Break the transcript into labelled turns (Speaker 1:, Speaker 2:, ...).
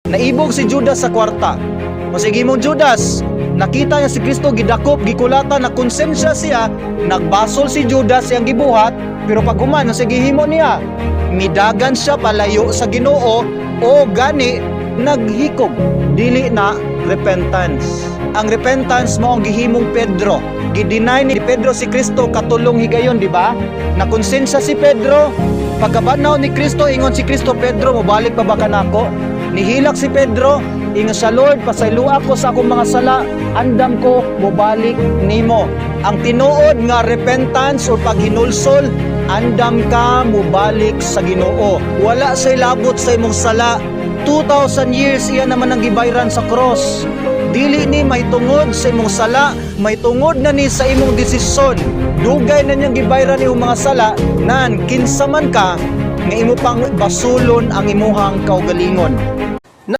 Speaker 1: Naibog si Judas sa kwarta. Masige mong Judas, nakita niya si Kristo gidakop, gikulata, na konsensya siya, nagbasol si Judas siyang gibuhat, pero pag human, sa gihimo niya, midagan siya palayo sa Ginoo o gani naghikog. Dili na repentance. Ang repentance mao ang gihimong Pedro. Gideny ni Pedro si Kristo katulong higayon, di ba? Nakonsensya si Pedro. Pagkabanaw ni Kristo, ingon si Kristo, "Pedro, mobalik pa ba ka nako?" Nihilak si Pedro, ingon sa Lord, "Pasayloa ko sa akong mga sala, andam ko mobalik nimo." Ang tinuod nga repentance o paghinulsol, andam ka mobalik sa Ginoo. Wala say labot sa imong sala. 2,000 years iya naman ang gibayran sa cross. Dili ni may tungod sa imong sala, may tungod na ni sa imong desisyon. Dugay na niyang gibayran imong mga sala, nan kinsa man ka nga imo pang basulon ang imuhang kaugalingon?